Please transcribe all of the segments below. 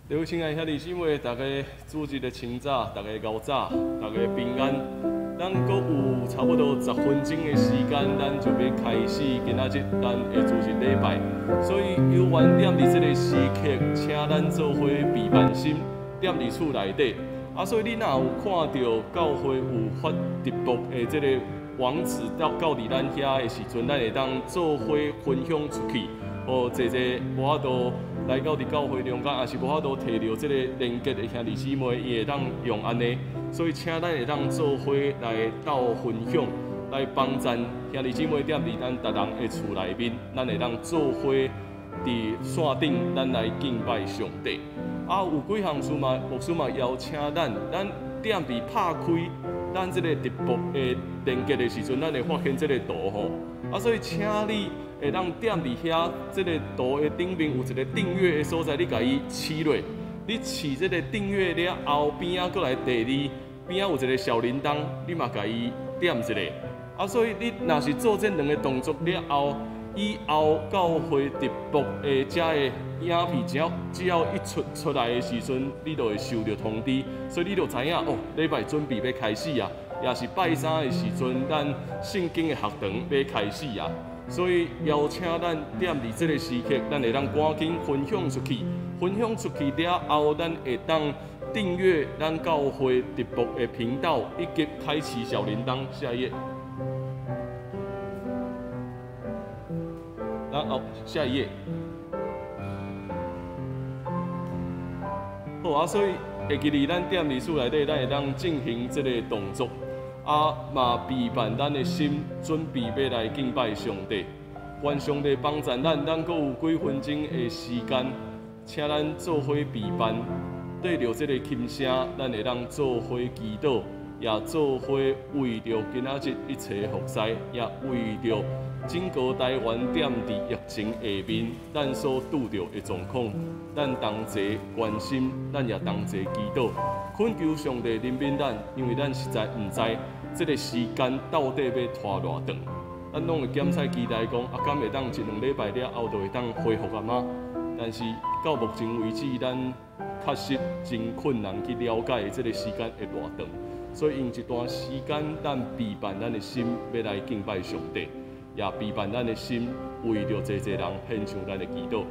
各位親愛兄弟姊妹，大家主日的清早，大家𠢕早，大家平安。咱閣有差不多10分鐘的時間，咱就欲開始今仔日咱的主日禮拜。所以有緣踮佇這个時刻，請咱做伙備辦心，踮佇厝內底。啊，所以你若有看著教會有發直播的這个網址到佇咱遐的時陣，咱會當做伙分享出去，予濟濟無法度來到佇教會中間，抑是無法度提著這个連結的兄弟姊妹，伊會當用按呢。所以，請咱會當做伙來鬥分享，來幫贊兄弟姊妹踮佇咱逐人的厝內面，咱會當做伙佇線頂，咱來敬拜上帝。啊，有幾項事嘛，牧師嘛邀請咱，咱踮佇拍開咱這个直播的連結的時陣，咱會發現這个圖吼。啊，所以請你會當踮佇遐，這个圖的頂面有一个訂閱的所在，你共伊試落。你試這个訂閱了後，邊仔閣來第二邊仔有一个小鈴鐺，你嘛共伊點一下。啊，所以你若是做這兩个動作了後，以後教會直播的遮个影片，只要一出來的時陣，你就會收著通知，所以你就知影哦，禮拜準備欲開始啊，抑是拜三的時陣，咱聖經的學堂欲開始啊。所以邀請咱踮佇這个時刻，咱會當趕緊分享出去，分享出去了後，咱會當訂閱咱教會直播的頻道，以及開啟小鈴鐺。下一頁。然後下一頁。好啊，所以會記得咱踮佇厝內底，咱會當進行這个動作，啊嘛備辦咱的心，準備欲來敬拜上帝。願上帝幫助咱，咱閣有幾分鐘的時間，請咱做伙備辦，對著這个琴聲，咱會當做伙祈禱，也做伙為著今仔日一切服侍，也為著整個台灣踮佇疫情下面，咱所拄著的狀況，咱同齊關心，咱也同齊祈禱，懇求上帝憐憫咱，因為咱實在毋知這个時間到底欲拖偌長。咱攏會檢採期待講，啊，敢會當一兩禮拜了後就會當恢復啊嗎？但是到目前為止，咱確實真困難去了解這个時間會偌長。所以用一段時間，咱備辦咱的心，欲來敬拜上帝，也備辦咱的心，為著濟濟人獻上咱的祈禱。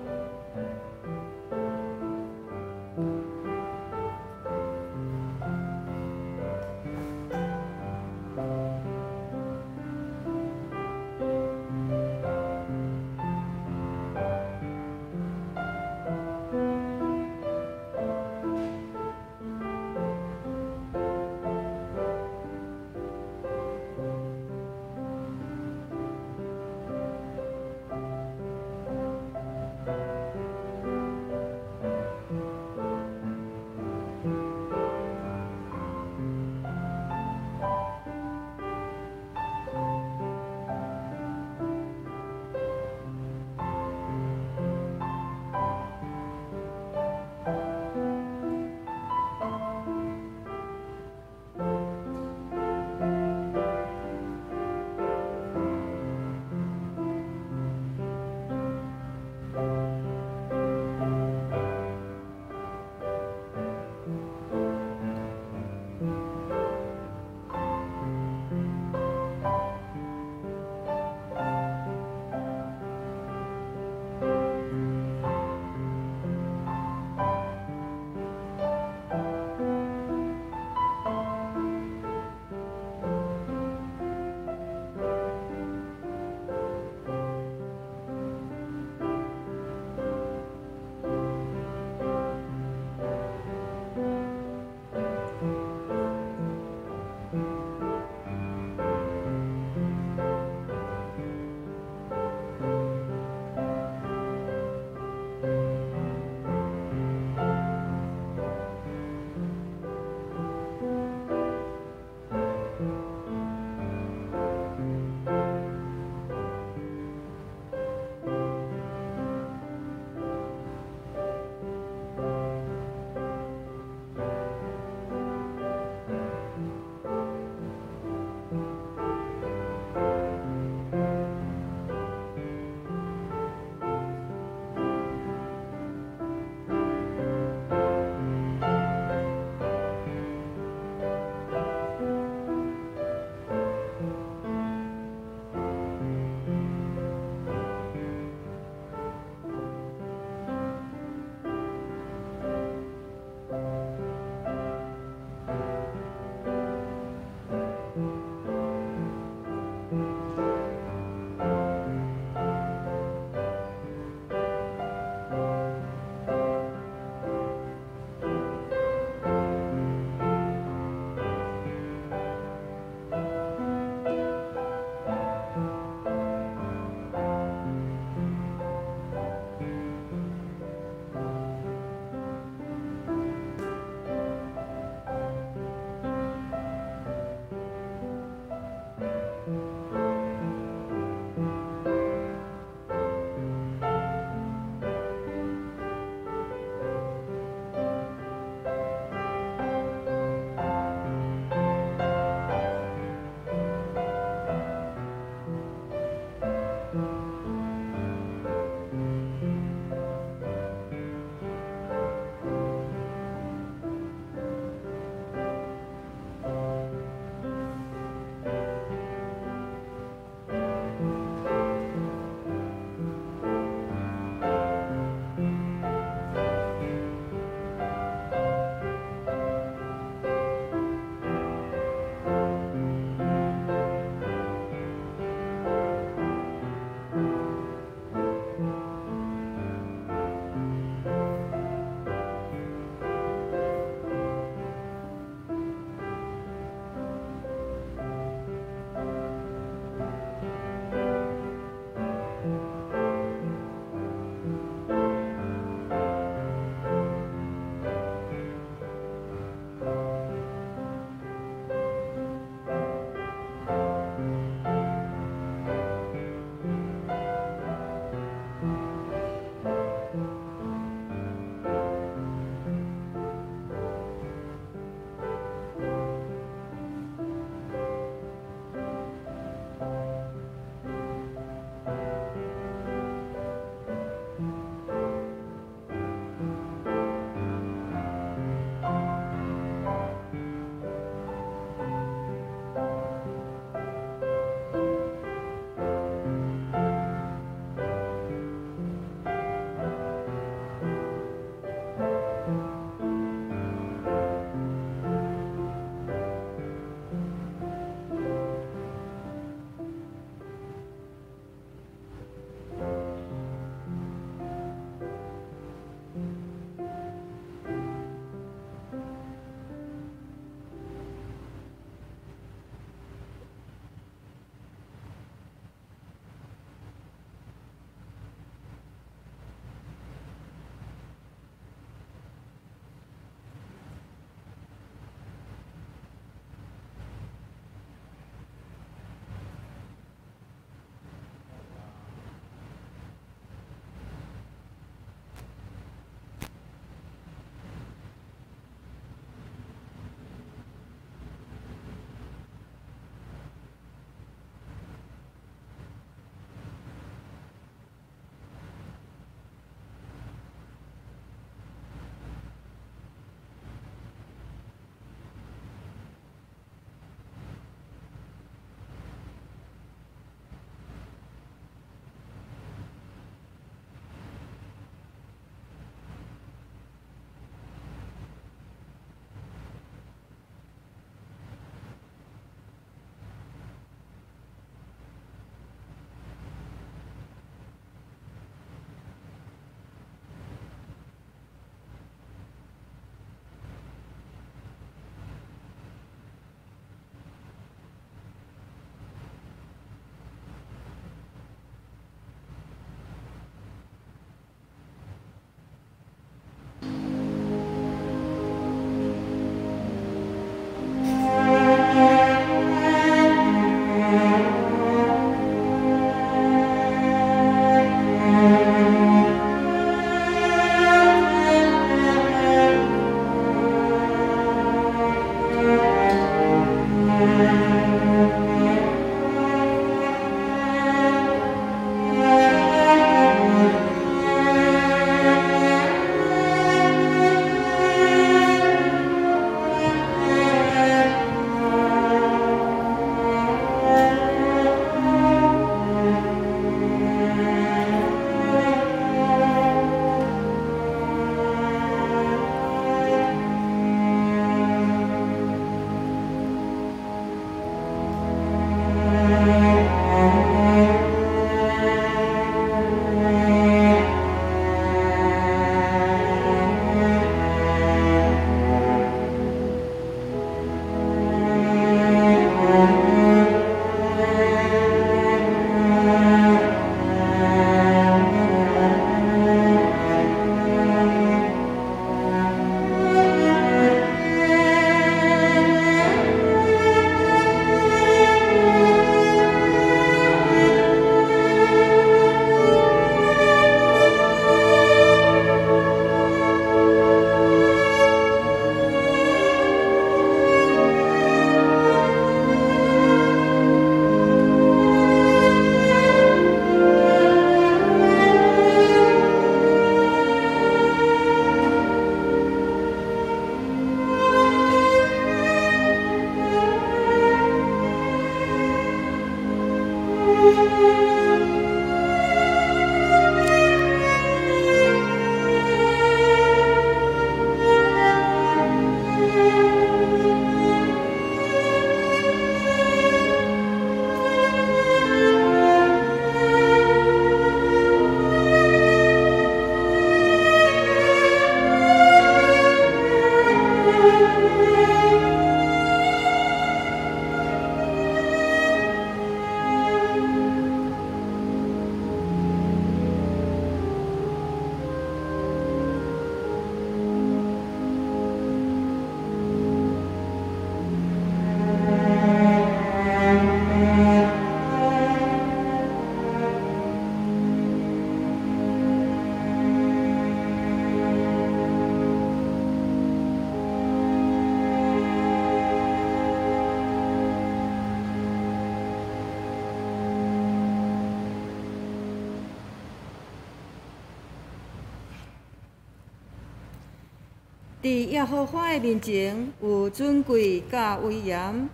佇耶和華的面前有尊貴佮威嚴，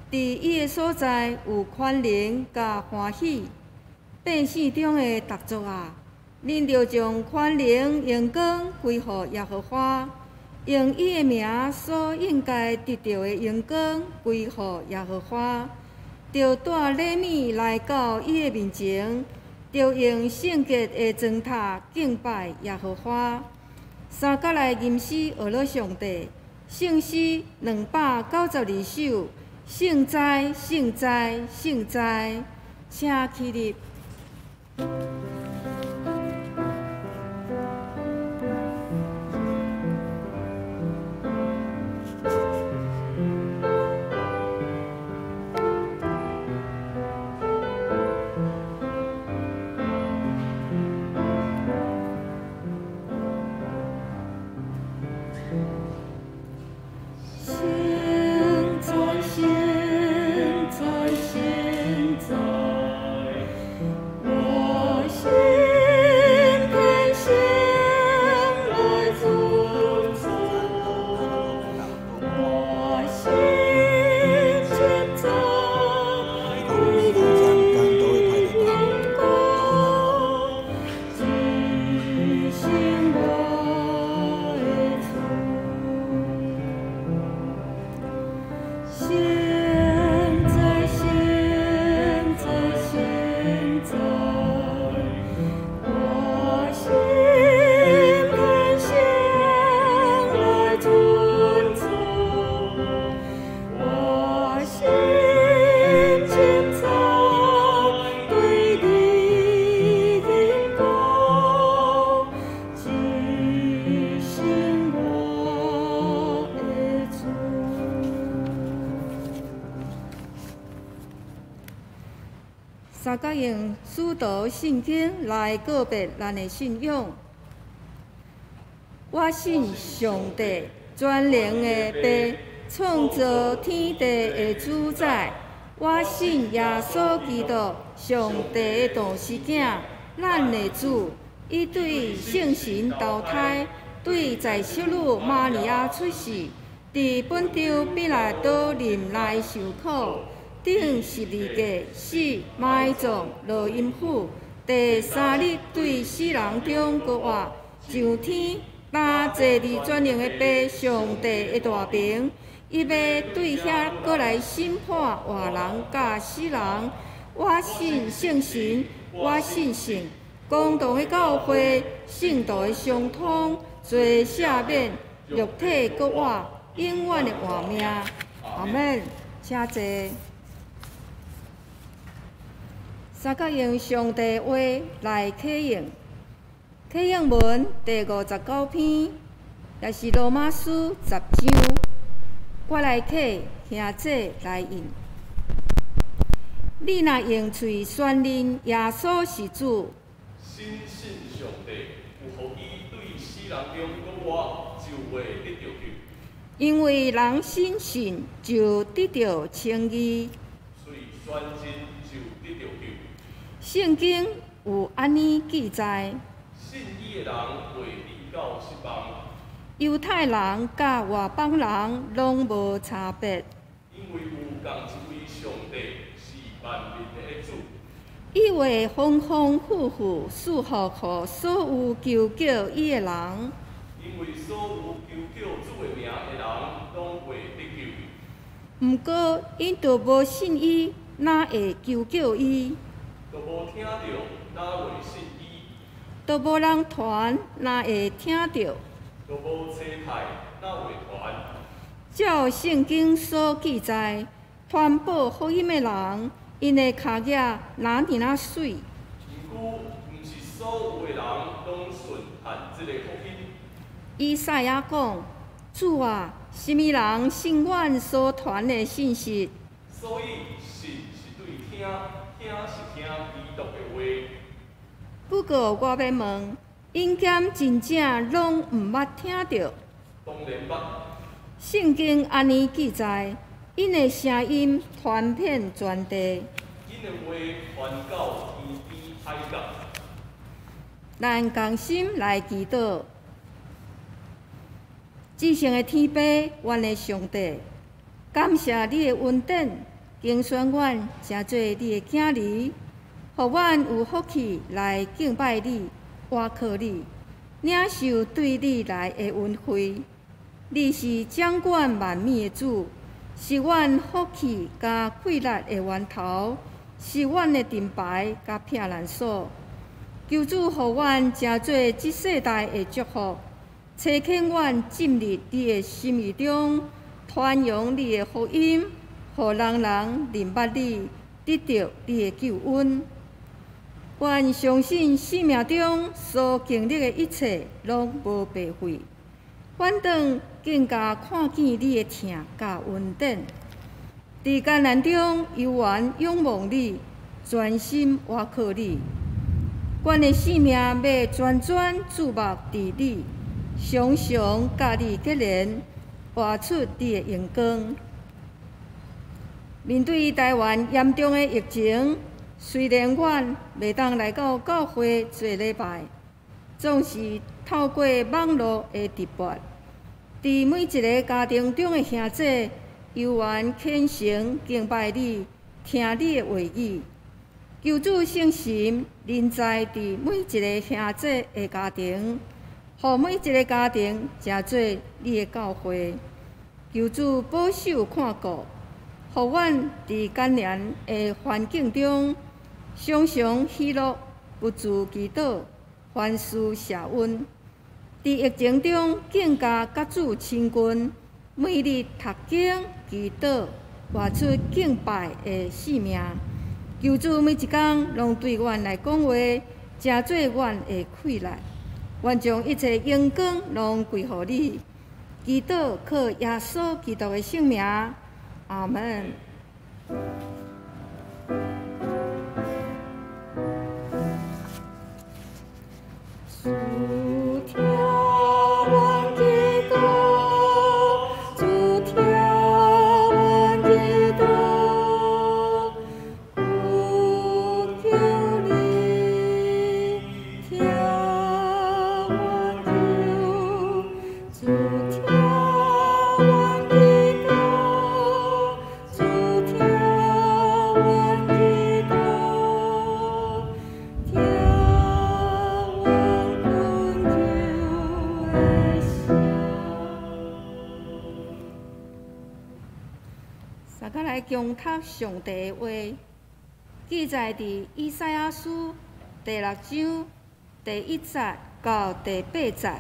佇伊的所在有權能佮歡喜。百姓中的逐族啊，恁著將權能榮光歸予耶和華，用伊的名所應該得著的榮光歸予耶和華。著帶禮物來到伊的面前，著用聖潔的磚塔敬拜耶和華。三角來吟詩學了上帝，聖詩292首，聖哉，聖哉，聖哉，請起立。三角用使徒信經來告別咱的信仰。我信上帝全能的父，創造天地的主宰。我信耶穌基督，上帝的獨生囝，咱的主。伊對聖神投胎，對在聖女瑪利亞出世，佇本丟彼拉多忍耐受苦。釘十字架死埋葬落陰府，第三日對死人中復活，上天，擔坐佇全能的父上帝的大爿，伊欲對遐閣來審判活人佮死人。我信聖神，我信聖公同的教會，聖徒的相通，罪赦免，肉體復活，永遠的活命。阿們，請坐。三角用上帝話來啟應，啟應文第59篇，也是羅馬書10章。我來啟，兄弟來應。你若用喙宣認耶穌是主，深信上帝有予伊對死人中復活，就會得著救。因為人深信就得著稱義，喙宣認就得著救。聖經有按呢記載：信伊的人袂至到失望。猶太人佮外邦人攏無差別，因為有仝一位上帝是萬民的主。伊會豐豐富富賜福予所有求叫伊的人。因為所有求叫主的名的人，攏會得救。毋過，𪜶著無信伊，哪會求叫伊？著無聽著，哪會信伊？著無人傳，哪會聽著？著無差派，哪會傳？照聖經所記載，傳報福音的人，𪜶的跤跡若爾仔媠。毋過，毋是所有的人攏順行這个福音。以賽亞講：主啊，啥物人信阮所傳的信息？所以，信是對聽，聽是聽基督的話。不過，我欲問，𪜶敢真正攏毋捌聽著？當然捌。聖經按呢記載，𪜶的聲音傳遍全地。𪜶的話傳到天邊海角。咱仝心來祈禱。至圣的天父，阮的上帝，感谢你的恩典，拣选阮成做你的囝儿，予阮有福气来敬拜你、倚靠你，领受对你来的恩惠。你是掌管万物的主，是阮福气佮气力的源头，是阮的盾牌佮避难所。求主予阮成做这世代的祝福，差遣阮进入你的心意中，传扬你的福音，予人人认捌你，得著你的救恩。阮相信生命中所经历的一切拢无白费，反倒更加看见你的疼佮恩典。伫艰难中犹原仰望你，专心倚靠你。阮的生命欲全全注目伫你，常常佮你结连，活出你的荣光。面对台湾严重的疫情，虽然阮袂当来到教会做礼拜，总是透过网路的直播，伫每一个家庭中的兄姊，犹原虔诚敬拜你，听你的话语。求主圣神临在伫每一个兄姊的家庭，予每一个家庭成做你的教会。求主保守看顾，予阮伫艰难的环境中，常常喜乐，不住祈祷，凡事谢恩。伫疫情中更加佮主亲近，每日读经、祈祷，活出敬拜的生命。求主每一工拢对阮来讲话，成做阮的气力。愿将一切荣光拢归予你。祈祷靠耶稣基督的圣名，阿门。主听阮祈祷，主听阮祈祷，恳求你听阮求，主听阮祈祷，主听阮祈祷，听阮恳求的声。大家来共读上帝的话，记载伫以赛亚书第六章第一节到第八节。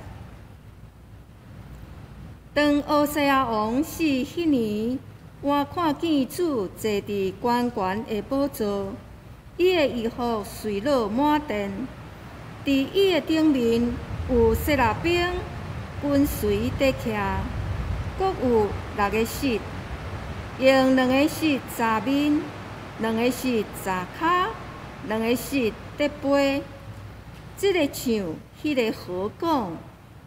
当乌西亚王死彼年，我看见主坐伫悬悬的宝座，伊的衣服垂落满地，伫伊的顶面有撒拉兵跟随伫徛，阁有六个翼，用两个翼遮面，两个翼遮跤，两个翼伫飞。这个像彼个号讲：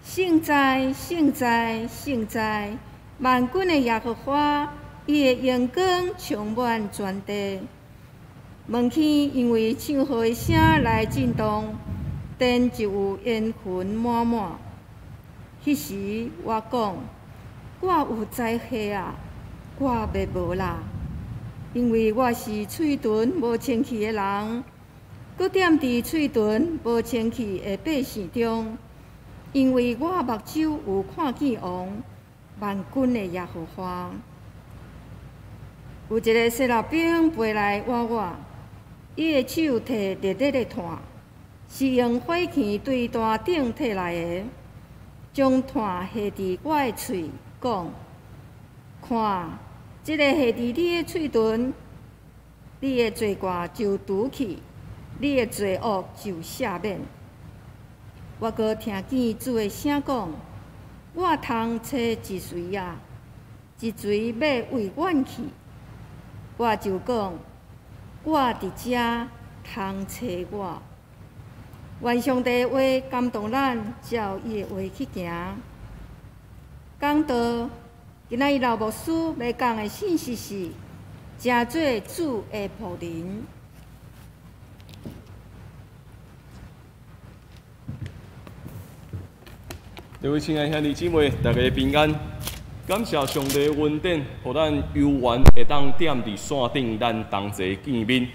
圣哉，圣哉，圣哉！万军的耶和华，伊的荣光充满全地。门坑因为唱号的声来震动，殿就有烟云满满。彼时我讲：我有灾祸啊！我欲无啦，因为我是喙唇无清气的人，阁踮伫喙唇无清气的百姓中，因为我目睭有看见王，万军的耶和华。有一个撒拉兵飞来倚我，伊的手提热热的炭，是用火鉗对坛顶提来的，将炭下伫我的喙，讲：看，这个下伫你的喙唇，你的罪过就除去，你的罪恶就赦免。我阁听见主的声讲：我通揣一锤仔，一锤欲为远去。我就讲：我伫遮通揣我。愿上帝的话感动咱，照伊的话去行。讲道，今仔日老牧师欲讲的信息是：成做主的仆人。各位親愛兄弟姊妹，大家平安。感謝上帝恩典，予咱有緣會當踮佇線頂，咱同齊見面。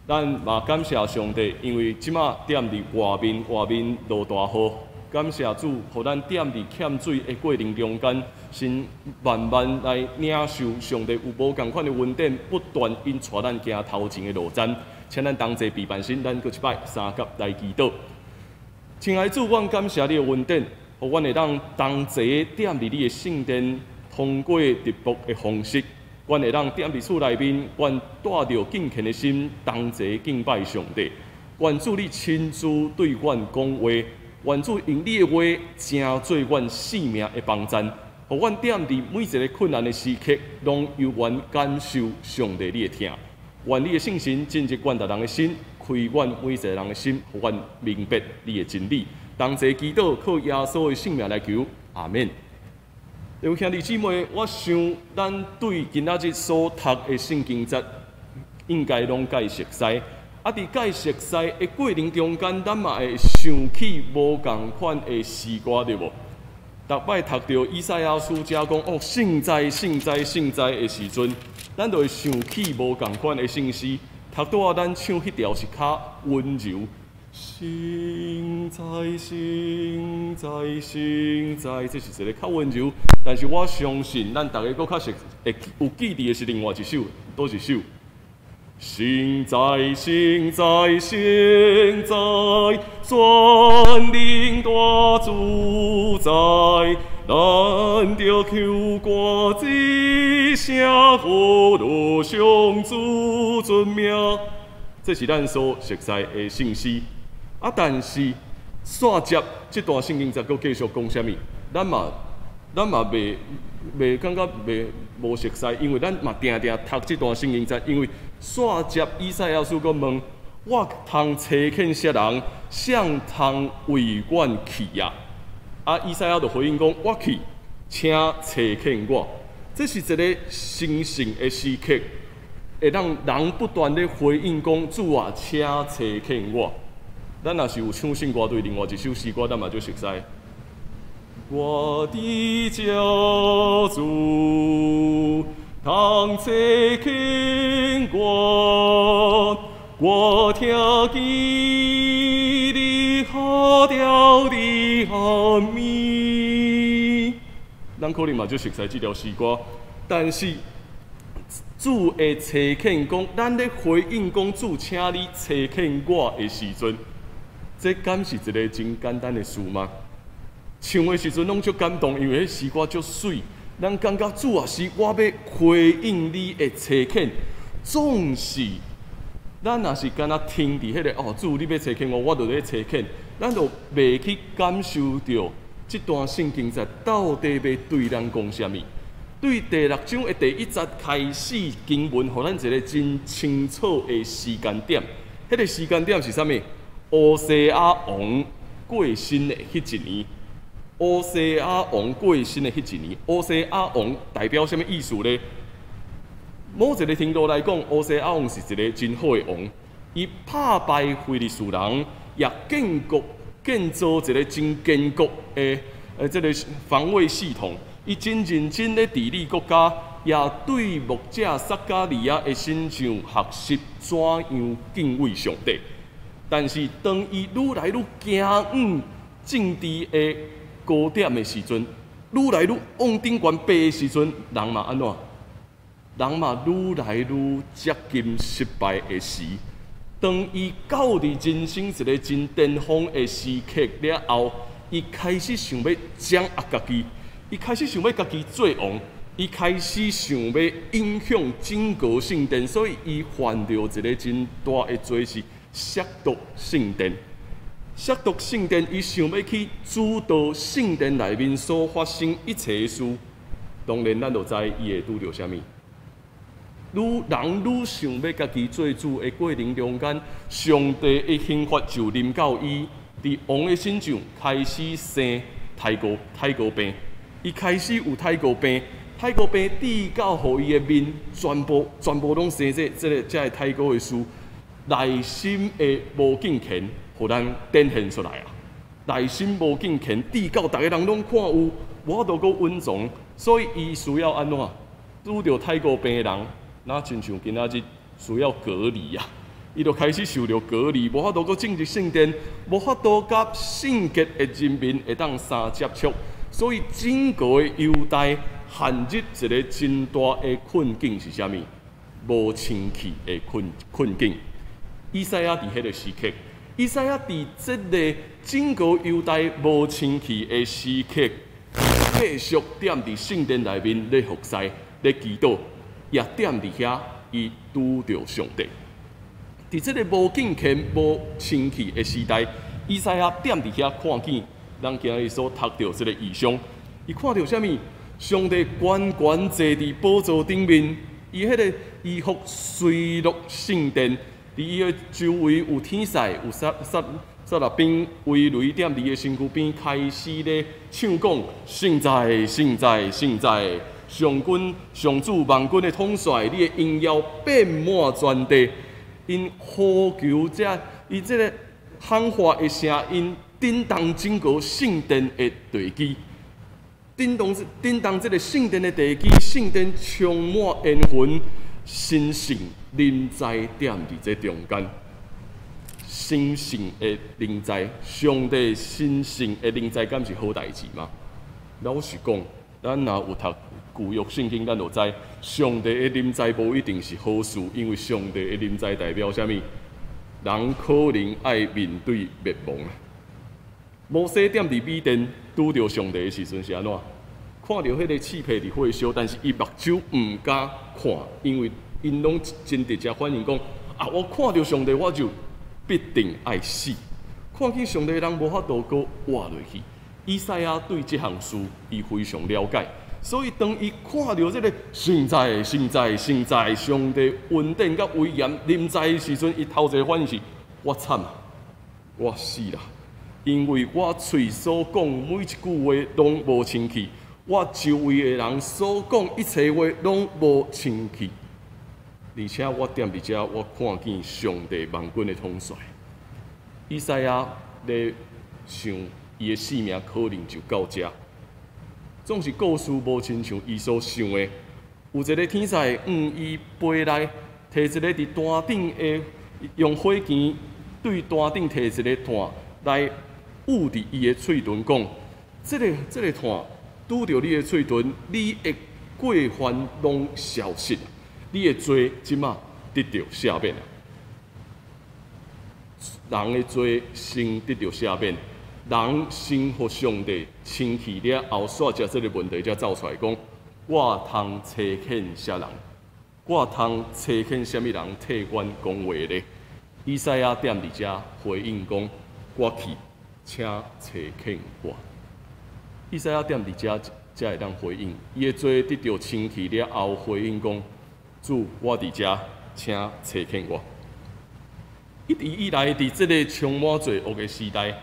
咱嘛感謝上帝，因為這馬踮佇外面，外面落大雨。感謝主，予咱踮佇欠水的過程中間，先慢慢來領受上帝有無仝款的恩典，不斷引帶咱行頭前的路程。請咱同齊閉目神，咱閣一擺相佮來祈禱。親愛主，阮感謝你的恩典，予阮會當同齊踮佇你的聖殿，通過直播的方式，阮會當踮佇厝內面，阮帶著敬虔的心，同齊敬拜上帝。願主你親自對阮講話，願主用你的話成做阮性命的幫贊，予阮踮佇每一个困難的時刻，攏有緣感受上帝你的疼。願你的聖神進入阮逐人的心，開阮每一个人的心，予阮明白你的真理。同齊祈禱，靠耶穌的聖名來求，阿們。有兄弟姊妹，我想咱對今仔日所讀的聖經節，應該攏蓋熟悉。啊，佇蓋熟悉的過程中間，咱嘛會想起無仝款的詩歌，對無？逐擺讀著以賽亞書遮講哦，聖哉、聖哉、聖哉的時陣，咱就會想起無仝款的聖詩。讀拄仔咱唱彼條是較溫柔。聖哉，聖哉，聖哉，這是一个較溫柔。但是我相信，咱逐家閣較熟，會有記佇的是另外一首，佗一首？聖哉，聖哉，聖哉，全能大主宰，咱著求歌之聲，呼羅上主尊名。這是咱所熟悉的聖詩。啊，但是煞接這段聖經節閣繼續講啥物？咱嘛袂感覺袂無熟悉，因為咱嘛定定讀這段聖經節，因為煞接以賽亞書閣問：我通差遣啥人？誰通為阮去啊？啊，以賽亞就回應講：我去，請差遣我。這是一个神聖的時刻，會當人不斷咧回應講：主啊，請差遣我。咱若是有唱聖歌隊另外一首詩歌，咱嘛足熟悉。我佇這主，通差遣我，我聽見你號召的喊名。咱可能嘛足熟悉這條詩歌，但是主的差遣講，咱咧回應講主，請你差遣我的時陣，這敢是一个真簡單的事嗎？唱的時陣攏足感動，因為彼詩歌足媠。咱感覺主啊，是我欲回應你的差遣，總是咱若是干焦停佇彼个哦，主你欲差遣我，我就咧差遣，咱就袂去感受著這段聖經節到底欲對咱講啥物。對第六章的第一節開始經文，予咱一个真清楚的時間點。彼个時間點是啥物？烏西亞王過身的彼一年。烏西亞王過身的彼一年，烏西亞王代表啥物意思呢？某一个程度來講，烏西亞王是一个真好的王，伊拍敗非利士人，也建國建造一个真堅固的這个防衛系統。伊真認真咧治理國家，也對牧者撒迦利亞的身上學習怎樣敬畏上帝。但是當伊愈來愈行往政治的高點的時陣，愈來愈往頂懸爬的時陣，人嘛按怎？人嘛愈來愈接近失敗的時。當伊到佇人生一个真巔峰的時刻了後，伊開始想欲掌握家己，伊開始想欲家己做王，伊開始想欲影響整個聖殿，所以伊犯著一个真大的罪，是褻瀆聖殿。褻瀆聖殿，伊想欲去主導聖殿內面所發生一切的事。當然，咱就知伊會拄著啥物。愈人愈想欲家己做主的過程中間，上帝的刑罰就臨到伊，佇王的身上開始生苔膏苔膏病。伊開始有苔膏病，苔膏病治到予伊的面全部全部攏生這個這个苔膏的事，內心的無敬虔，予咱展現出來啊！內心無敬虔，至到逐个人攏看有，無法度閣隱藏，所以伊需要按怎？拄著泰國病的人，若親像今仔日需要隔離啊！伊就開始受著隔離，無法度閣進入聖殿，無法度佮聖潔的人民會當相接觸，所以整個的猶大陷入一个真大的困境是啥物？無清氣的困境。以賽亞佇彼个時刻，以賽亞佇這个整個猶大無清氣的時刻，繼續踮佇聖殿內面咧服侍、咧祈禱，也踮佇遐，伊拄著上帝。佇這个無敬虔、無清氣的時代，以賽亞踮佇遐看見，咱今日所讀著這个異象，伊看著啥物？上帝懸懸坐佇寶座頂面，伊彼个衣服垂落聖殿，佇伊的周圍有天使，有撒拉賓圍圍踮佇伊的身軀邊，開始咧唱講：聖哉，聖哉，聖哉！上軍上主萬軍的統帥，你的榮耀遍滿全地。𪜶呼求這，伊這个喊話的聲音，震動整個聖殿的地基，震動震動這个聖殿的地基，聖殿充滿煙雲，神聖臨在踮佇這中間，神聖的臨在，上帝神聖的臨在，敢是好代誌嗎？老實講，咱若有讀舊約聖經，咱就知上帝的臨在無一定是好事，因為上帝的臨在代表啥物？人可能愛面對滅亡啊！摩西踮佇米甸拄著上帝的時陣是按怎？看著彼个刺皮佇火燒，但是伊目睭毋敢看，因為𪜶攏真直接反應講：啊，我看著上帝，我就必定愛死。看見上帝的人無法度閣活落去。以賽亞對這項事，伊非常了解。所以當伊看著這个聖哉、聖哉、聖哉，上帝恩典佮威嚴臨在的時陣，伊頭一个反應是：我慘啊，我死啦！因為我喙所講每一句話攏無清氣，我周圍的人所講一切話攏無清氣，而且我踮佇遮，我看見上帝萬軍的統帥。以賽亞咧想伊的性命可能就到遮。總是故事無親像伊所想的，有一个天使向伊飛來，提一个佇壇頂的，用火鉗對壇頂提一個炭來捂佇伊的喙唇，講：這个炭拄著你的喙唇，你的過犯攏消失，你的罪這馬得著赦免。人的罪先得著赦免。人先予上帝清氣了後，煞才這个問題才走出來講：我通差遣啥人？我通差遣啥物人替阮講話咧？以賽亞踮佇遮回應講：我去，請差遣我。以賽亞踮佇遮才會當回應，伊的罪得著清氣了後，回應講：主，我佇遮，請差遣我。一直以來，佇這个充滿罪惡的時代，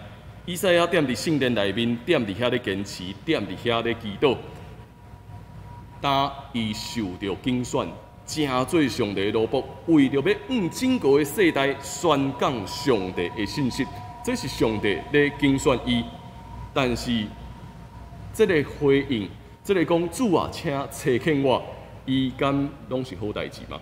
以賽亞踮佇聖殿內面，踮佇遐咧堅持，踮佇遐咧祈禱。當伊受著揀選，成做上帝的奴僕，為著欲向整個的世代宣講上帝的信息，這是上帝咧揀選伊。但是，這个回應，這个講主啊，請差遣我，伊敢攏是好代誌嗎？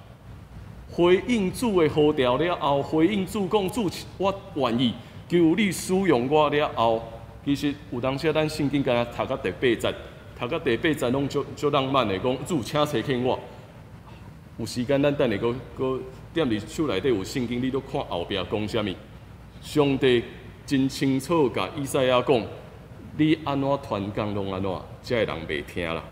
回應主的呼召了後，回應主講主，我願意。求你使用我了後，其實有當時咱聖經敢若讀到第八節，讀到第八節攏足足浪漫的講，主請差遣我。有時間咱等下閣閣踮佇手內底有聖經，你都看後壁講啥物。上帝真清楚共以賽亞講，你按怎傳講攏按怎，遮的人袂聽啦。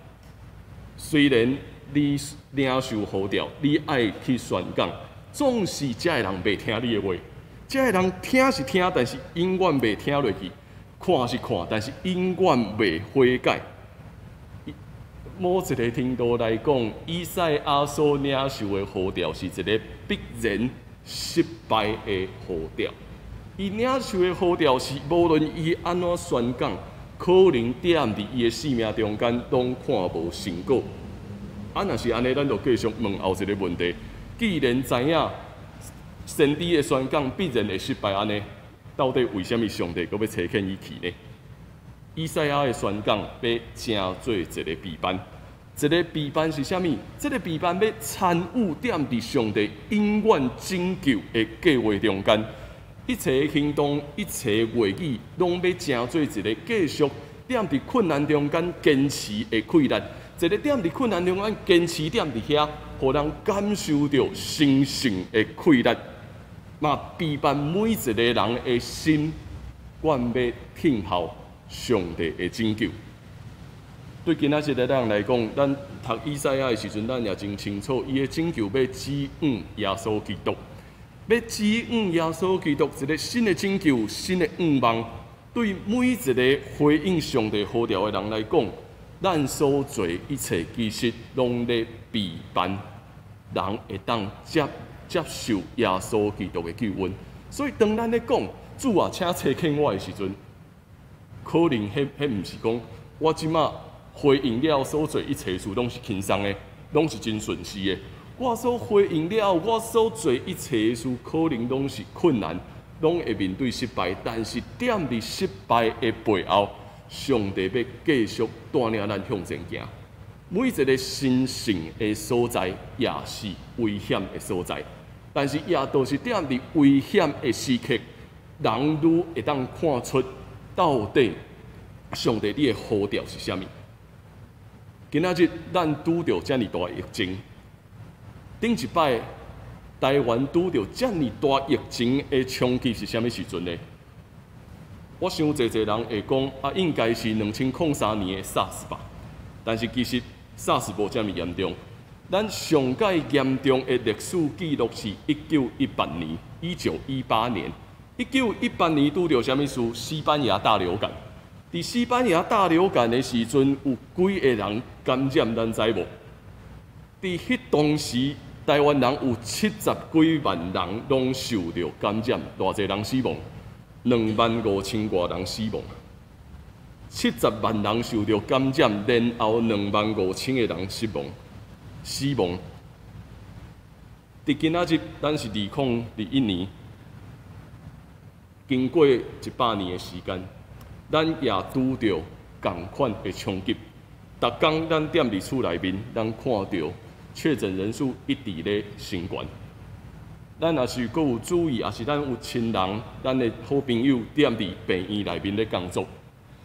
雖然你領受呼召，你愛去宣講，總是遮的人袂聽你的話。遮的人聽是聽，但是永遠袂聽落去；看是看，但是永遠袂悔改。某一个程度來講，以賽亞所領受的呼召是一个必然失敗的呼召。伊領受的呼召是，無論伊按怎宣講，可能踮佇伊的生命中間攏看無成果。啊，若是按呢，咱就繼續問後一个問題：既然知影先知的宣講必然會失敗，按呢，到底為啥物上帝閣欲差遣伊去呢？以賽亞的宣講欲成做一个備辦，這个備辦是啥物？這个備辦欲參與踮佇上帝永遠拯救的計劃中間，一切行動、一切話語，攏欲成做一个繼續踮佇困難中間堅持的氣力。一个踮佇困難中間堅持踮佇遐，予人感受著神聖的氣力，嘛備辦每一个人的心，願欲聽候上帝的拯救。對今仔日的咱來講，咱讀以賽亞的時陣，咱也真清楚，伊的拯救欲指向耶穌基督，欲指向耶穌基督，一个新的拯救、新的願望。對每一个回應上帝呼召的人來講，咱所做一切其實攏咧備辦，人會當接受耶穌基督的救恩。所以當咱咧講主啊，請差遣我的時陣，可能彼毋是講我這馬回應了所做一切事攏是輕鬆的，攏是真順遂的。我所回應了，我所做一切事，可能攏是困難，攏會面對失敗。但是踮佇失敗的背後，上帝欲繼續帶領咱向前行。每一个神聖的所在，也是危險的所在。但是也都是踮佇危險的時刻，人愈會當看出到底上帝你的呼召是啥物。今仔日咱拄著遮爾大疫情，頂一擺台灣拄著遮爾大疫情的衝擊是啥物時陣呢？我想濟濟人會講啊，應該是2003年的 SARS 吧。但是其實 SARS 無遮爾嚴重。咱上蓋嚴重的歷史記錄是一九一八年，1918年。一九一八年拄著啥物事？西班牙大流感。佇西班牙大流感的時陣，有幾个人感染，咱知無？佇彼當時，台灣人有七十幾萬人攏受著感染，偌濟人死亡？25,000外人死亡。70萬人受著感染，然後25,000个人死亡。死亡。佇今仔日，咱是2021年，經過100年的時間，咱也拄著仝款的衝擊。逐工咱踮佇厝內面，咱看著確診人數一直咧升懸。咱若是閣有注意，抑是咱有親人、咱的好朋友踮佇病院內面咧工作，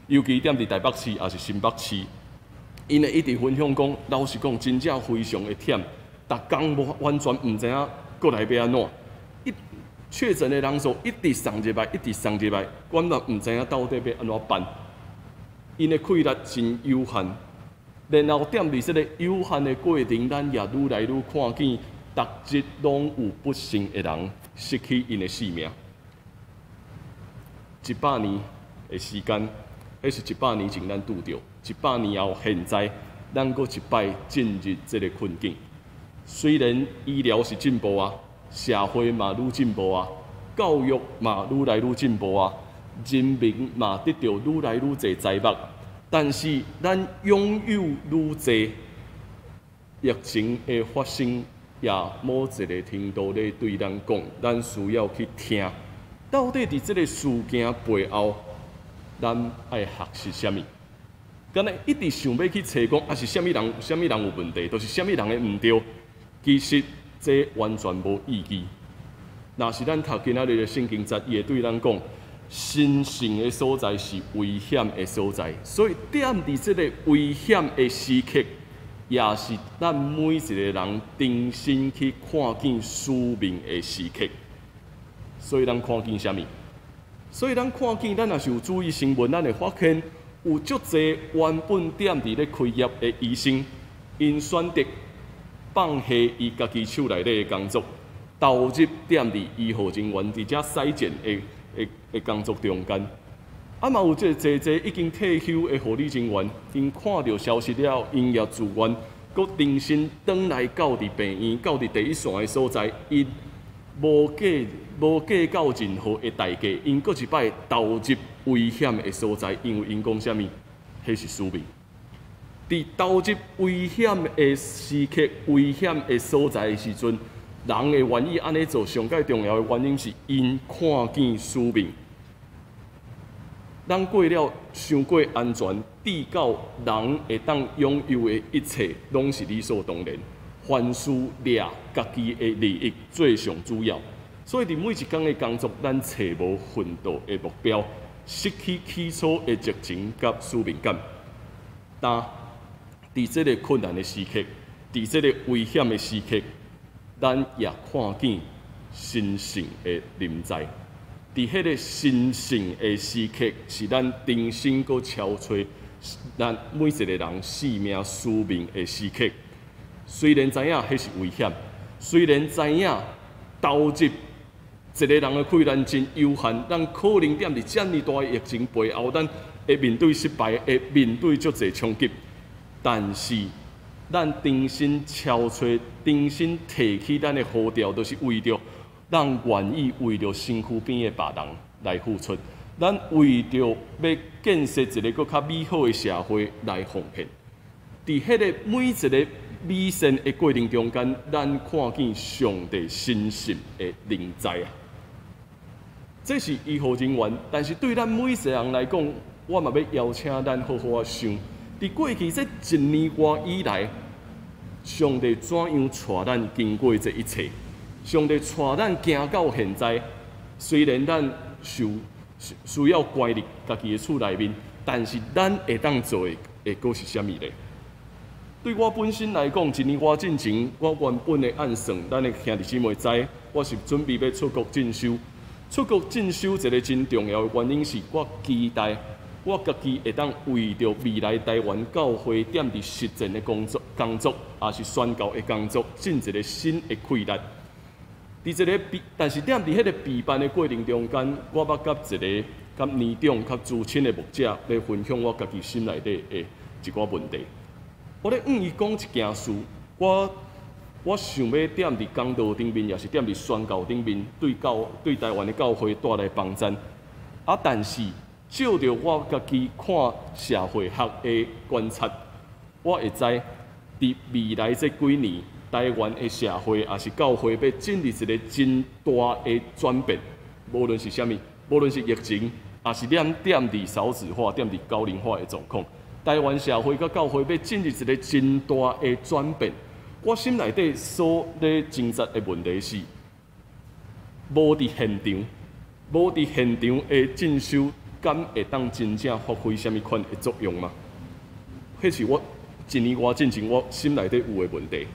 尤其踮佇台北市，抑是新北市，𪜶會一直分享講，老實講，真正非常的忝，逐工無完全毋知影閣來欲按怎。一確診的人數一直送入來，一直送入來，阮嘛毋知影到底欲按怎辦。𪜶的氣力真有限，然後踮佇這个有限的過程，咱也愈來愈看見，逐日攏有不幸的人失去𪜶的性命。一百年的時間，彼是一百年前咱拄著，一百年後現在，咱閣一擺進入這个困境。雖然醫療是進步啊，社會嘛愈進步啊，教育嘛愈來愈進步啊，人民嘛得著愈來愈濟財物，但是咱擁有愈濟，疫情的發生也某一个程度咧對咱講，咱需要去聽，到底佇這个事件背後，咱愛學習啥物？敢若一直想欲去揣講，啊是啥物人，啥物人有問題，就是啥物人的毋對。其實這完全無意義。若是咱讀今仔日的聖經節，伊會對咱講，神聖的所在是危險的所在，所以踮佇這个危險的時刻，也是咱每一個人重新去看見使命的時刻。所以咱看見啥物？所以咱看見，咱若是有注意新聞，咱會發現有足濟原本踮佇咧開業的醫生，𪜶選擇放下伊家己手內底的工作，投入踮佇醫護人員佇遮篩檢的工作中間。啊嘛有這濟濟已經退休的護理人員，𪜶看著消息了，𪜶也自願，閣重新轉來到佇病院，到佇第一線的所在，𪜶無計較任何的代價，𪜶閣一擺投入危險的所在，因為𪜶講啥物？彼是使命。佇投入危險的時刻、危險的所在的時陣，人會願意按呢做，上蓋重要的原因是𪜶看見使命。咱過了傷過安全，至到人會當擁有的一切，攏是理所當然。凡事掠家己的利益做上主要，所以佇每一工的工作，咱揣無奮鬥的目標，失去起初的熱情佮使命感。但佇這個困難的時刻，佇這個危險的時刻，咱也看見神聖的臨在。佇彼個神聖的時刻，是咱重新閣敲揣咱每一個人生命使命的時刻。雖然知影彼是危險，雖然知影投入一個人的氣力真有限，咱可能踮佇遮爾大的疫情背後，咱會面對失敗，會面對足濟衝擊。但是，咱重新敲揣、重新提起咱的呼召，就是為著咱願意為著身軀邊的別人來付出，咱為著欲建設一個閣較美好的社會來奉獻。佇彼個每一個美善的過程中間，咱看見上帝神聖的臨在啊！這是醫護人員，但是對咱每一個人來講，我嘛欲邀請咱好好仔想，佇過去這一年外以來，上帝怎樣帶咱經過這一切？上帝帶咱行到現在，雖然咱受需要關佇家己的厝內面，但是咱會當做的會閣是啥物咧？對我本身來講，一年外進前，我原本的按算，咱的兄弟姊妹知，我是準備欲出國進修。出國進修一個真重要的原因是我期待我家己會當為著未來台灣教會踮佇實踐的工作，抑是宣教的工作，盡一個新的氣力。佇這个備，但是踮佇彼个備辦的過程中間，我捌佮一个較年長、較資深的牧者咧分享我家己心內底的一寡問題。我咧向伊講一件事，我想欲踮佇講道頂面，抑是踮佇宣教頂面，對台灣的教會帶來幫贊。啊，但是照著我家己看社會學的觀察，我會知佇未來這幾年，台灣的社會抑是教會欲進入一個真大的轉變，無論是啥物，無論是疫情，抑是咱踮佇少子化、踮佇高齡化的狀況，台灣社會佮教會欲進入一個真大的轉變。我心內底所咧掙扎的問題是，無佇現場，無佇現場的進修，敢會當真正發揮啥物款的作用嗎？彼是我一年外進前我心內底有的問題。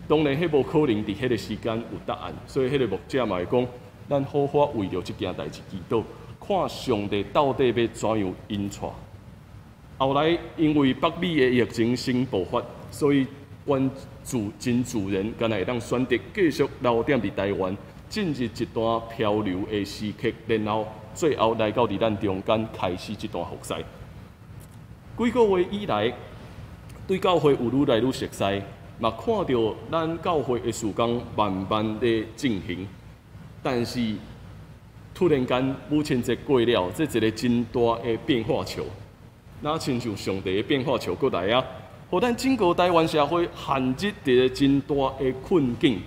當然，彼無可能佇彼个時間有答案，所以彼個牧者嘛會講，咱好好為著這件代誌祈禱，看上帝到底欲怎樣引帶。後來因為北美的疫情先爆發，所以阮自真自然，敢若會當選擇繼續留踮佇台灣，進入一段漂流的時刻，然後最後來到佇咱中間開始這段服侍。幾個月以來，對教會有愈來愈熟似，嘛看著咱教會的事工慢慢咧進行，但是突然間母親節過了，這一個真大的變化球，若親像上帝的變化球閣來啊！予咱整個台灣社會陷入一個真大的困境，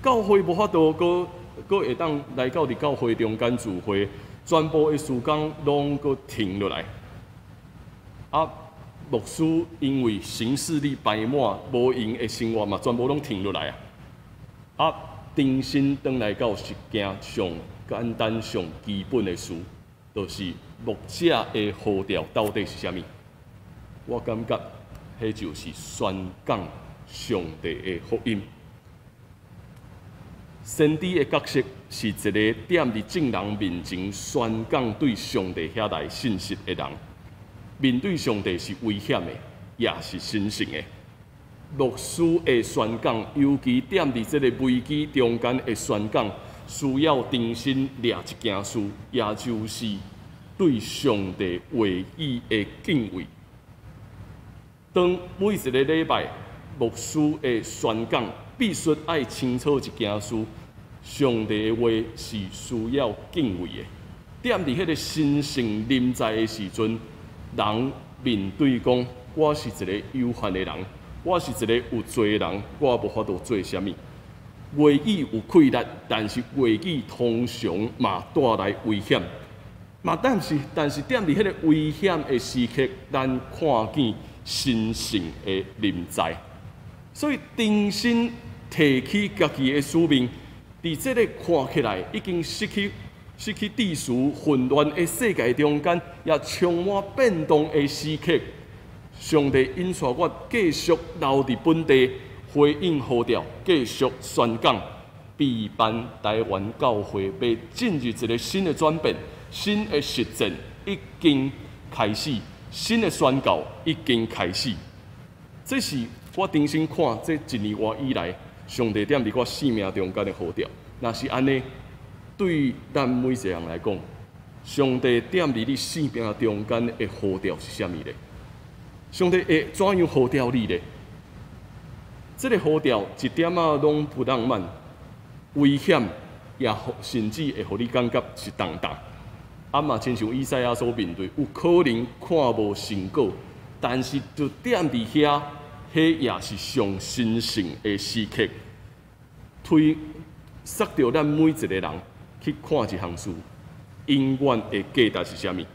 教會無法度閣閣會當來到佇教會中間聚會，全部的事工攏閣停落來。啊，牧師因為行事曆排滿，無閒的生活嘛，全部攏停落來啊！啊，重新轉來到一件上簡單、上基本的事，就是牧者的呼召到底是啥物？我感覺，彼就是宣講上帝的福音。先知的角色是一個踮佇眾人面前宣講對上帝遐來信息的人。面對上帝是危險的，也是神聖的。牧師的宣講，尤其踮佇這个危機中間的宣講，需要重新掠一件事，也就是對上帝話語的敬畏。當每一个禮拜牧師的宣講，必須愛清楚一件事：上帝的話是需要敬畏的。踮佇彼个神聖臨在的時陣，人面對講，我是一个有限的人，我是一个有罪的人，我無法度做啥物。話語有氣力，但是話語通常嘛帶來危險。嘛，但是踮佇彼个危險的時刻，咱看見神聖的臨在。所以重新提起家己的使命，佇這个看起來已經失去秩序、混亂的世界中間，也充滿變動的時刻，上帝引帶我繼續留佇本地，回應呼召，繼續宣講，備辦台灣教會欲進入一个新的轉變、新的實踐已經開始，新的宣告已經開始。這是我重新看這一年外以來，上帝踮佇我生命中間的呼召。若是按呢，對咱每一个人來講，上帝踮佇你生命中間的呼召是啥物咧？上帝會怎樣呼召你咧？這个呼召一點仔攏不浪漫，危險也甚至會予你感覺是重擔。啊嘛，親像以賽亞所面對，有可能看無成果，但是就踮佇遐，彼也是上神聖的時刻，推捒著咱每一个人去看一項事，永遠的價值是啥物？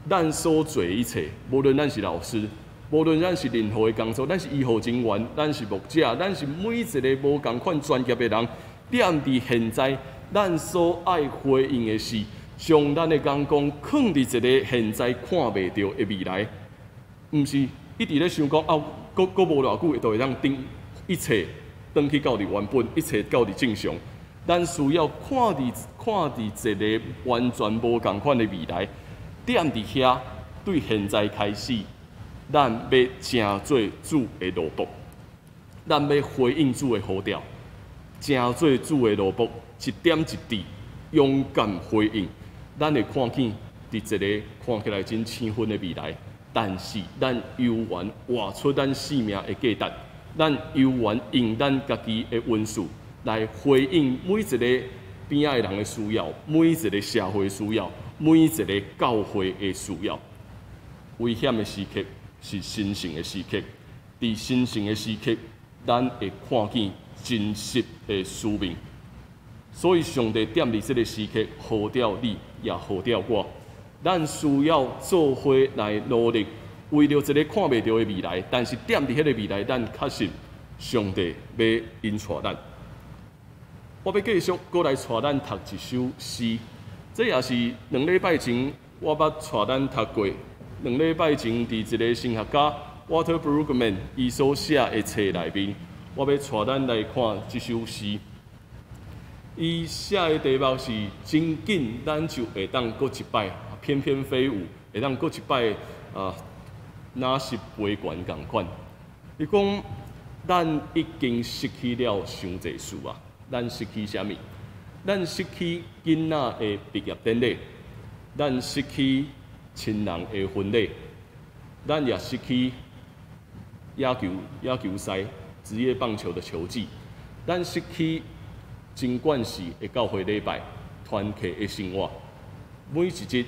咱所做一切，無論咱是老師，無論咱是任何的工作，咱是醫護人員，咱是牧者，咱是每一个無仝款專業的人，踮佇現在，咱所愛回應的是，將咱的眼光囥佇一个現在看袂著的未來，毋是一直咧想講啊，閣無偌久會就會當轉一切轉去到佇原本，一切到佇正常。咱需要看佇一个完全無仝款的未來，踮佇遐，對現在開始，咱欲成做主的奴僕，咱欲回應主的呼召，成做主的奴僕，一點一滴勇敢回應，咱會看見佇一个看起來真青昏的未來，但是咱猶原活出咱生命的價值，咱猶原用咱家己的恩賜來回應每一個邊仔的人的需要，每一个社會的需要，每一个教會的需要。危險的時刻是神聖的時刻，佇神聖的時刻，咱會看見真實的使命。所以，上帝踮佇這个時刻呼召你，也呼召我。咱需要做伙來努力，為著一个看袂著的未來。但是，踮佇彼个未來，咱確信上帝欲引帶咱。我欲繼續閣來帶咱讀一首詩，這也是兩禮拜前我捌帶咱讀過。兩禮拜前，佇一个神學家 Walter Brueggemann 伊所寫的冊內面，我欲帶咱來看這首詩。伊寫的題目是真緊，咱就會當閣一擺翩翩飛舞，會當閣一擺啊，若是飛懸仝款。伊講，咱已經失去了傷濟事啊！咱失去啥物？咱失去囡仔的畢業典禮，咱失去親人的婚禮，咱也失去野球賽、職業棒球的球季，咱失去真慣勢的教會禮拜、團契的生活，每一日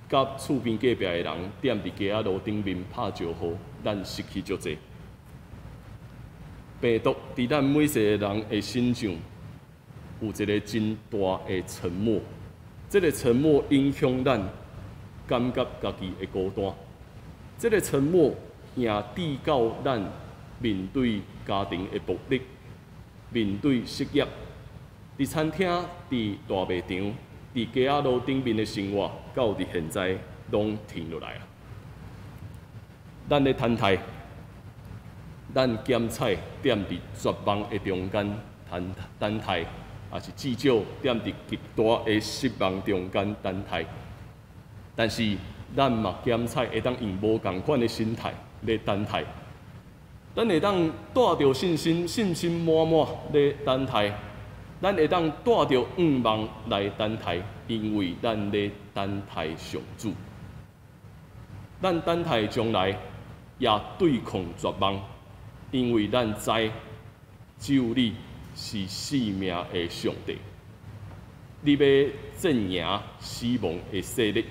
佮厝邊隔壁的人踮佇街仔路頂面拍招呼，咱失去足濟。病毒佇咱每一个人的身上有一个真大的沉默，這个沉默影響咱感覺家己的孤單，這个沉默也致到咱面對家庭的暴力，面對失業，佇餐廳、佇大賣場、佇街仔路頂面的生活，到佇現在攏停落來啊！咱咧等待，咱檢采踮佇絕望的中間等等待，抑是至少踮佇極大的失望中間等待。但是咱嘛檢采會當用無仝款的心態咧等待，咱會當帶著信心、信心滿滿咧等待，咱會當帶著向望來等待，因為咱咧等待上主。咱等待將來，也對抗絕望，因為咱知只有你是生命的上帝，你欲戰贏死亡的勢力。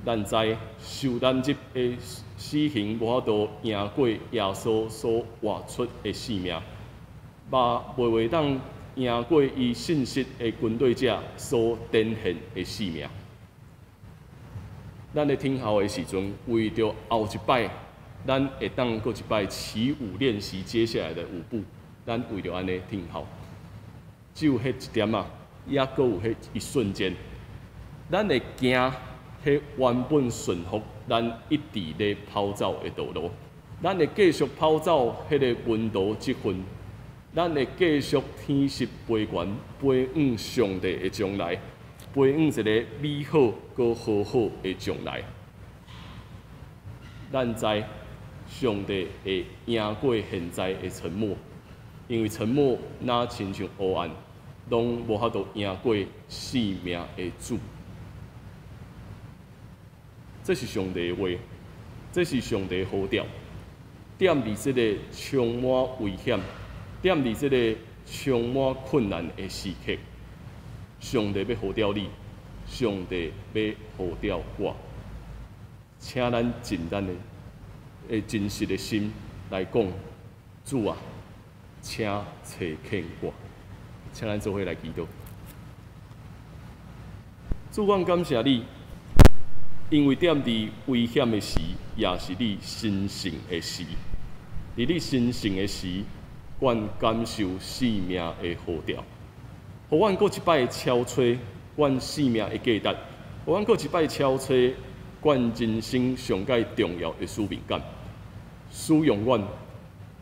咱知受難日的死刑無法度贏過耶穌所活出的生命，嘛袂當贏過伊信實的跟隨者所展現的生命。咱咧聽候的時陣，為著後一擺，咱會當閣一擺起舞練習接下來的舞步，咱為著按呢聽候，只有彼一點仔，抑閣有彼一瞬間，咱會行彼原本順服咱一直咧跑走的道路，咱會繼續跑走彼个門徒這份，咱會繼續天實飛懸，飛往上帝的將來，飛往一个美好閣和好的將來。咱知上帝會贏過現在的沉默，因為沉默若親像黑暗，攏無法度贏過生命的主。這是上帝的話，這是上帝的呼召。踮佇這个充滿危險、踮佇這个充滿困難的時刻，上帝欲呼召你，上帝欲呼召我，請咱盡咱的真實的心來講，主啊，請差遣我，請咱做伙來祈禱。主，阮感謝你，因為踮佇危險的時，也是你神聖的時。佇你神聖的時，阮感受生命的呼召，予阮閣一擺敲揣阮生命的價值，予阮閣一擺敲揣阮人生上蓋重要的使命感。使用阮，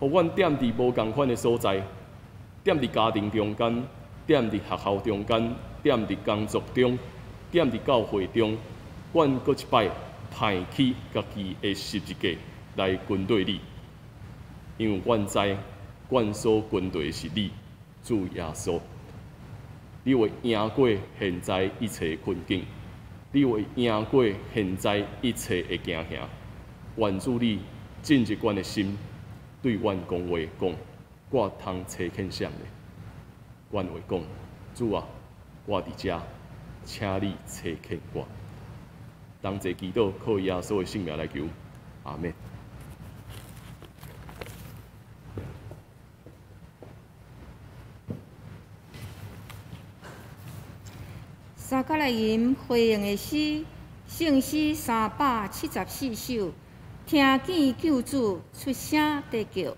予阮踮佇無仝款的所在，踮佇家庭中間，踮佇學校中間，踮佇工作中，踮佇教會中，阮閣一擺抬起家己的十字架來跟隨你，因為阮知，阮所跟隨的是你，主耶穌。你會贏過現在一切困境，你會贏過現在一切的驚嚇。願主你進入阮的心，對阮講話講，我通差遣誰呢？阮會講，主啊，我佇遮，請你差遣我。同齊祈禱，靠耶穌的聖名來求，阿們。三角來吟回應的詩，聖詩374首，聽見救主出聲在叫。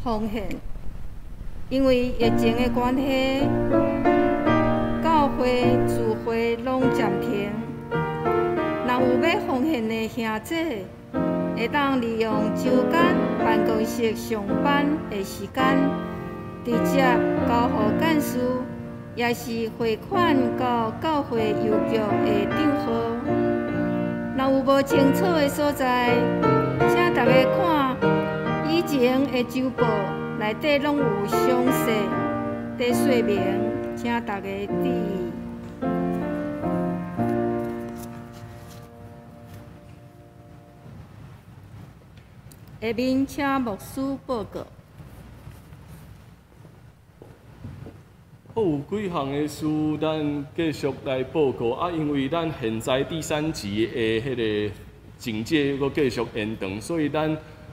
奉獻。因為疫情的關係，教會聚會攏暫停。若有欲奉獻的兄姐，會當利用週間辦公室上班的時間，直接交予幹事，抑是匯款到教會郵局的帳號。若有無清楚的所在，請大家看以前的週報內底攏有詳細的說明，請大家注意。下面請牧師報告。好，有幾項的事，咱繼續來報告啊。因為咱現在第三級的彼個警戒閣繼續延長，所以咱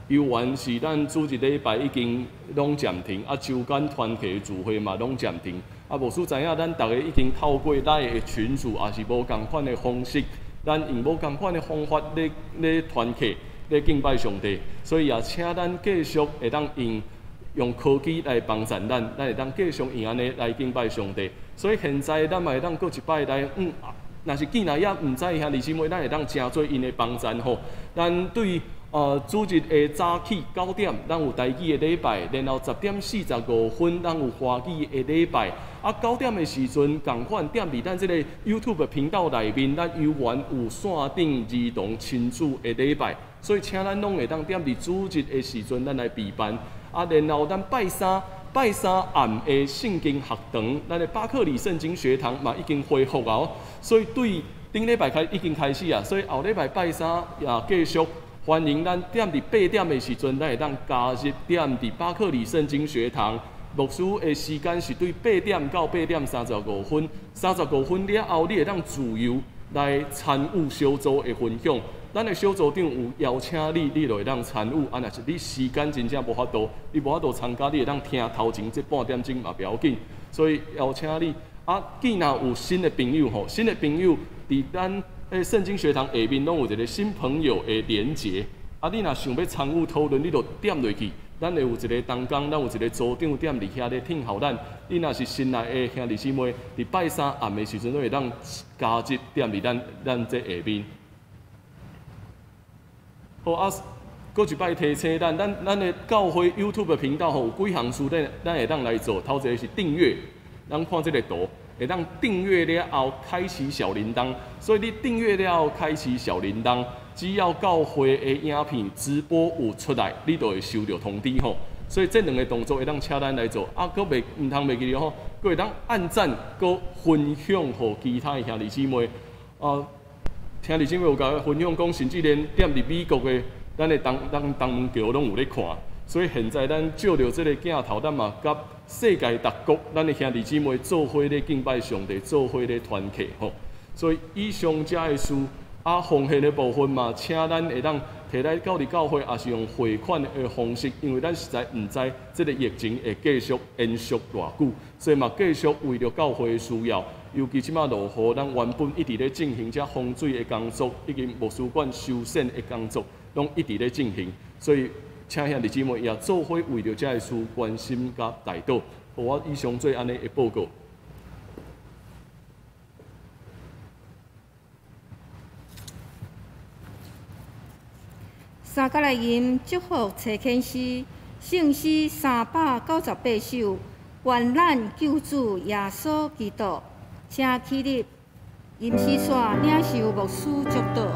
猶原是咱主日禮拜已經攏暫停，啊，週間團契聚會嘛攏暫停。啊，牧師知影咱逐家已經透過咱的群組，也是無仝款的方式，咱用無仝款的方法咧團契，咧敬拜上帝，所以也請咱繼續會當用科技來幫助咱，咱會當繼續用按呢來敬拜上帝。所以現在咱嘛會當閣一擺來，若是見來也毋知兄弟姊妹，咱會當誠濟𪜶的幫贊吼。咱對主日的早起9點，咱有台語的禮拜，然後10點45分，咱有華語的禮拜。啊，9點的時陣，仝款踮佇咱這个 YouTube 頻道內面，咱猶原有線頂兒童親子的禮拜。所以，請咱攏會當踮佇主日的時陣，咱來備辦。啊，然後咱拜三暗的聖經學堂，咱的巴克里聖經學堂嘛已經恢復啊。所以對頂禮拜開已經開始啊，所以後禮拜拜三也繼續歡迎咱踮佇8點的時陣，咱會當加入踮佇巴克里聖經學堂。牧師的時間是對8點到8點35分，35分了後，你會當自由來參與小組的分享。咱的小組長有邀請你，你就會當參與。啊，若是你時間真正無法度，你無法度參加，你會當聽頭前這半點鐘嘛不要緊。所以邀請你。啊，既然有新的朋友吼，新的朋友佇咱聖經學堂下面攏有一個新朋友的連結。啊，你若想欲參與討論，你就點落去。咱會有一個同工，咱有一個組長踮佇遐咧聽候咱。你若是新來的兄弟姊妹，佇拜三暗的時陣，攏會當加入踮佇咱這下面。好啊，閣一擺提醒咱，咱的教會 YouTube 頻道吼，有幾項事咱會當來做。頭一個是訂閱，咱看這個圖，會當訂閱了後開啟小鈴鐺。所以你訂閱了後開啟小鈴鐺，只要教會的影片直播有出來，你就會收到通知吼。所以這兩個動作會當請咱來做，啊，閣袂毋通袂記得吼，閣會當按讚，閣分享予其他的兄弟姊妹。啊，兄弟姊妹有共我分享講，甚至連踮佇美國的，咱的東門橋攏有咧看。所以現在咱借著這個鏡頭，咱嘛佮世界各國，咱的兄弟姊妹做伙咧敬拜上帝，做伙咧團契吼。所以以上遮的事，啊，奉獻的部分嘛，請咱會當提來到佇教會，也是用匯款的方式，因為咱實在毋知這個疫情會繼續延續偌久，所以嘛繼續為著教會的需要。尤其這馬落雨，咱原本一直咧進行這風水的工作，以及牧師館修繕的工作，攏一直咧進行。所以，請兄弟姊妹也做伙為著這个事關心佮代禱。我以上做按呢的報告。三角來吟祝福齊天詩，聖詩398首，願咱救主耶穌基督，請起立，吟詩煞領受牧師祝禱。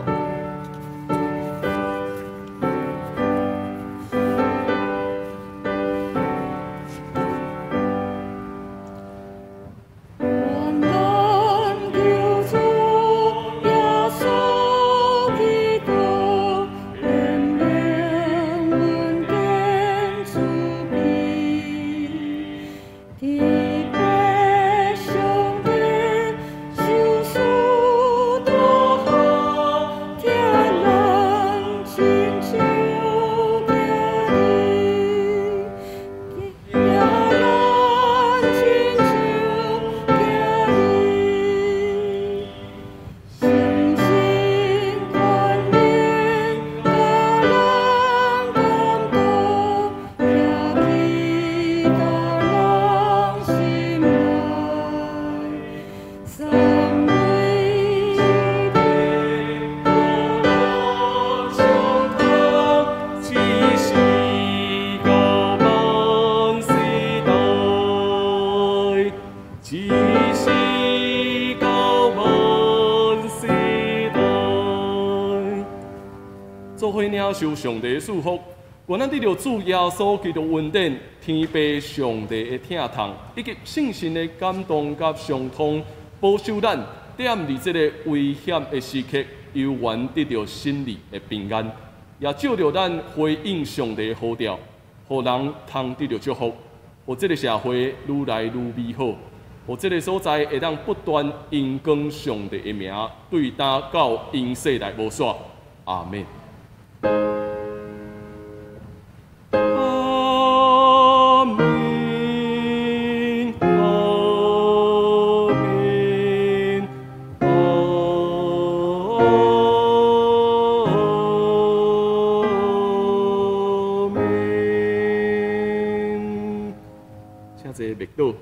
做伙領受上帝的祝福。願咱得著主耶穌基督恩典、天父上帝的疼痛，以及聖神的感動佮相通，保守咱踮佇這个危險的時刻，猶原得著心裡的平安，也藉著咱回應上帝的呼召，予人通得著祝福，予這个社會愈來愈美好，予這个所在會當不斷榮光上帝的名，對今到永世來無煞。阿們。阿們，阿們，阿們。請坐默禱。